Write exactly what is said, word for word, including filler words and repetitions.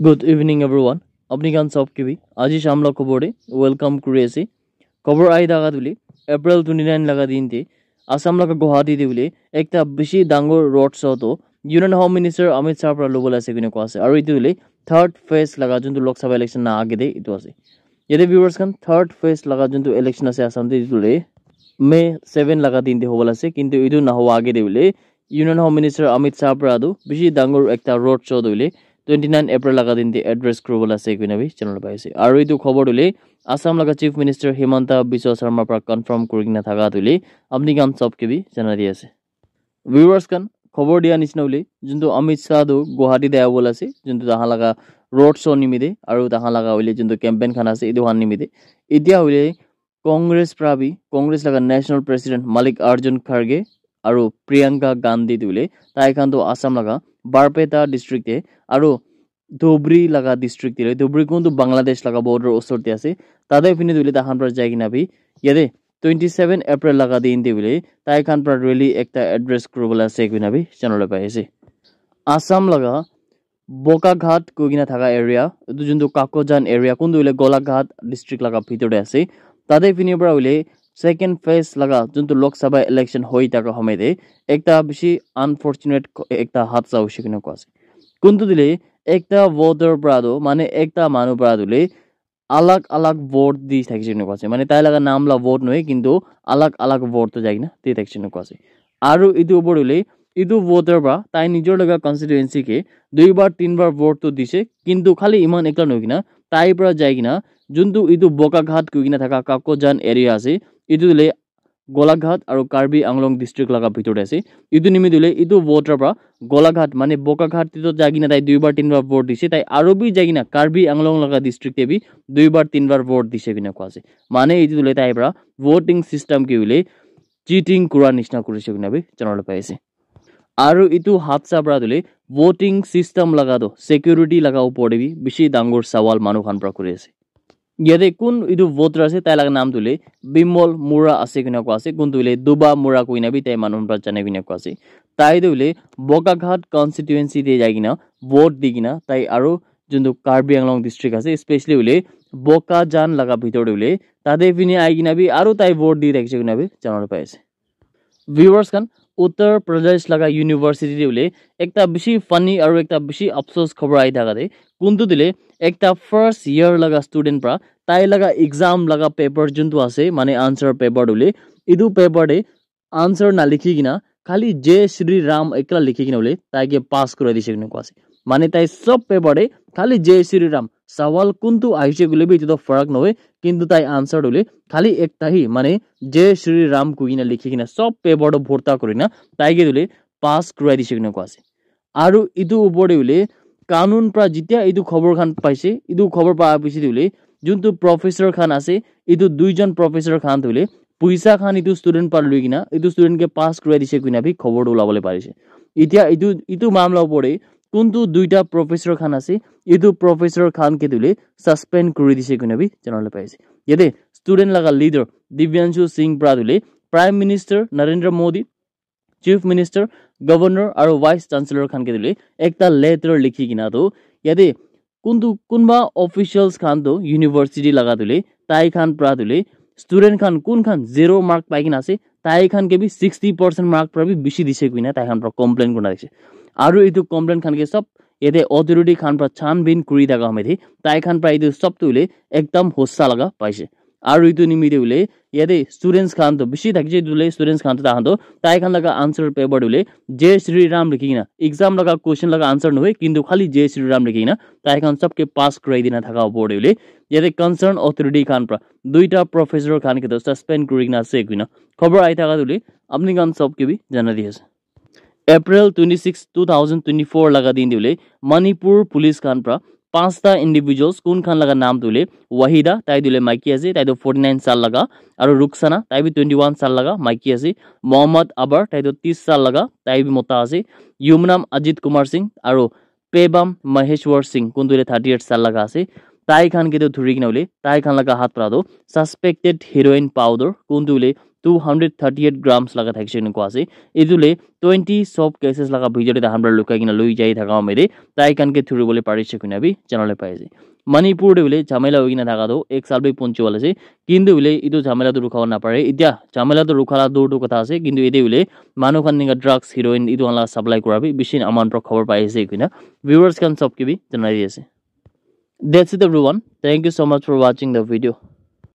Good evening, everyone. Apni khan sob ke bhi aji sham la khobor de welcome kuri ase. Khobor ahi thaka tu hoile April twenty nine laga din te Assam laga Guwahati te hoile ekta bishi dangor road show to Union Home Minister Amit Shah para lobole ase koina koa ase. Aru etu hoile third phase laga juntu Lok Sabha election na age de etu ase. Yate viewers khan, third phase laga juntu election ase Assam te, etu hoile May seven laga din te hobola ase, kintu etu nahowa age te hoile Union Home Minister Amit Shah para tu bishi dangor ekta road show tu hoile twenty nine April laga din te address kuribola ase koina bi janabole pai ase. Aru etu khobor tu hoile Assam laga Chief Minister Himanta Biswa Sarma para confirm kuri kena thaka tu hoile apni khan sob ke bi janai di ase. Viewers khan, khobor dia nishina hoile juntu Amit Shah tu Guwahati te ahibola ase, juntu tahan laga road show nimite aru tahan laga hoile juntu campaign khan ase etu khan nimite. Etia hoile Congress pra bi, Congress laga National President Mallikarjun Kharge aru Priyanka Gandhi tu hoile tai khan tu Assam laga Barpeta district te aru Dhubri laga district te, Dhubri kun tu Bangladesh laga border osor te ase, tate phine tu hoile tai khan pra jai kena bi yate twenty seven April laga din te hoile tai khan pra rally ekta address kuribole ase koina bi janabole pai ase. Assam laga Bokaghat koi kena thaka area, etu juntu Kakojan area, kuntu hoile Golaghat district laga bhitor te ase. Tate phine para hoile second phase laga juntu Lok Sabha election hoi thaka homoi te ekta bishi unfortunate ko-, ekta hadsa hoise koina koa ase. Kuntu tu hoile ekta voter para tu, mane ekta manu para tu hoile alag alag vote di thakishe koina koa ase. Mane tai laga naam la vote nohoi, kintu alag alag vote to jai kena di thakishe koina koa ase. Aru etu opor te hoile etu voter para tai nijor laga constituency ke dui bar tin bar vote to dishe, kintu khali iman ekla nohoi kena tai para jai kena juntu etu Bokaghat koi kena thaka Kakojan area ase, etu hoile Golaghat aru Karbi Anglong district laga bhitor te ase. Etu nimite hoile etu voter para Golaghat, mane Bokaghat te to jai kena tai dui bar tin bar vote dishe, tai aru bi jai kena Karbi Anglong laga district te bi dui bar tin bar vote dishe koina koa ase. Mane etu hoile tai para voting system ke hoile cheating kura nishina kurishe koina bi janabole pai ase. Aru etu hadsa para tu hoile voting system laga tu security laga opor te bi bishi dangor sawal manu khan para kuri ase. Yate kun etu voter ase, tai laga naam tu hoile Bimol Mura ase koina koa ase, kuntu hoile Duba Mura koina bi tai manu para janai koina koa ase. Tai tu hoile Bokaghat constituency te jai kena vote di kena tai aru juntu Karbi Anglong district ase, especially hoile Bokajan laga bhitor te hoile tate phine ahi kena bi aru tai vote di thakishe koina bi janabole pai ase. Viewers khan, Uttar Pradesh laga university te hoile ekta bishi funny aru ekta bishi afsos khobor ahi thaka de, kuntu tu hoile ekta first year laga student para tai laga exam laga paper juntu ase, mane answer paper tu hoile etu paper te answer na likhi kena khali Jai Shri Ram ekla likhi kena hoile tai ke pass kurai dishe koina koa ase. Mane tai sob paper te khali Jai Shri Ram, sawal kuntu ahishe koile bi etu to farak nohoi, kintu tai answer tu hoile khali ekta hi, mane Jai Shri Ram koi kena likhi kena sob paper to bhorta kuri na tai ke tu hoile pass kurai dishe koina koa ase. Aru etu opor te hoile kanun pra jitia etu khobor khan paise, etu khobor pa piche te hoile juntu professor khan ase, etu duijon professor khan tu hoile puisa khan etu student para lui kena etu student ke pass kurai dishe koina bi khobor tu ulabole parise. Etia etu, etu mamla opor te kuntu duita professor khan ase, etu professor khan ke tu hoile suspend kuri dishe koina bi janabole paise. Yate student laga leader Divyanshu Singh pra tu hoile Prime Minister Narendra Modi, Chief Minister, Governor aru Vice Chancellor khan ke tu hoile ekta letter likhi kena tu yate kuntu kunba officials khan tu university laga tu hoile tai khan pra tu hoile student khan kun khan zero mark pai kena ase, tai khan ke bi sixty percent mark pra bi bishi dishe koina tai khan pra complain kurina ase. Aru etu complain khan ke sob yate authority khan pra chhanbin kuri thaka homoi te tai khan pra etu sob tu hoile ekdam hossa laga paise. Aru etu nimite hoile yate students khan tu bishi thakise, etu hoile students khan tu tahan tu tai khan laga answer paper tu hoile Jai Shri Ram likhi kena, exam laga question laga answer nohoi, kintu khali Jai Shri Ram likhi kena tai khan sob ke pass kurai dina thaka opor te hoile yate concern authority khan pra duita professor khan ke tu suspend kuri kena ase koina khobor ahi thaka tu hoile apni khan sob ke bi janai di ase. April twenty six, two thousand twenty four laga din te hoile Manipur police khan pra panchta individuals, kun khan laga naam tu hoile Wahida, tai tu hoile maiki ase, tai tu forty nine saal laga, aru Ruksana, tai bi twenty one saal laga maiki ase, Mohammad Abar, tai tu tis saal laga, tai bi mota ase, Yumnam Ajit Kumar Singh, aru Pebam Maheshwar Singh, kun tu hoile thirty eight saal laga ase, tai khan ke tu dhuri kena hoile tai khan laga hath pra tu suspected heroin powder, kun tu hoile two hundred thirty eight grams laga thakishe koina koa ase. Etu le twenty soap cases laga bhitor te tahan para lukai kena loi jai thaka home te tai khan ke thuri bole parishe koina bi jana le pai ase. Manipur te hoile jhamela hoi kena thaka toh ek saal bi punchi wala ase. Kintu hoile etu jhamela toh rukha bo napare. Itya jhamela toh rukha la dur dur kotha ase. Kintu ete hoile manu khan eneka drugs, heroin etu khan la supply kura bi bishi amount para khobor pai ase koina viewers khan sob ke bi janai di ase. That's it everyone. Thank you so much for watching the video.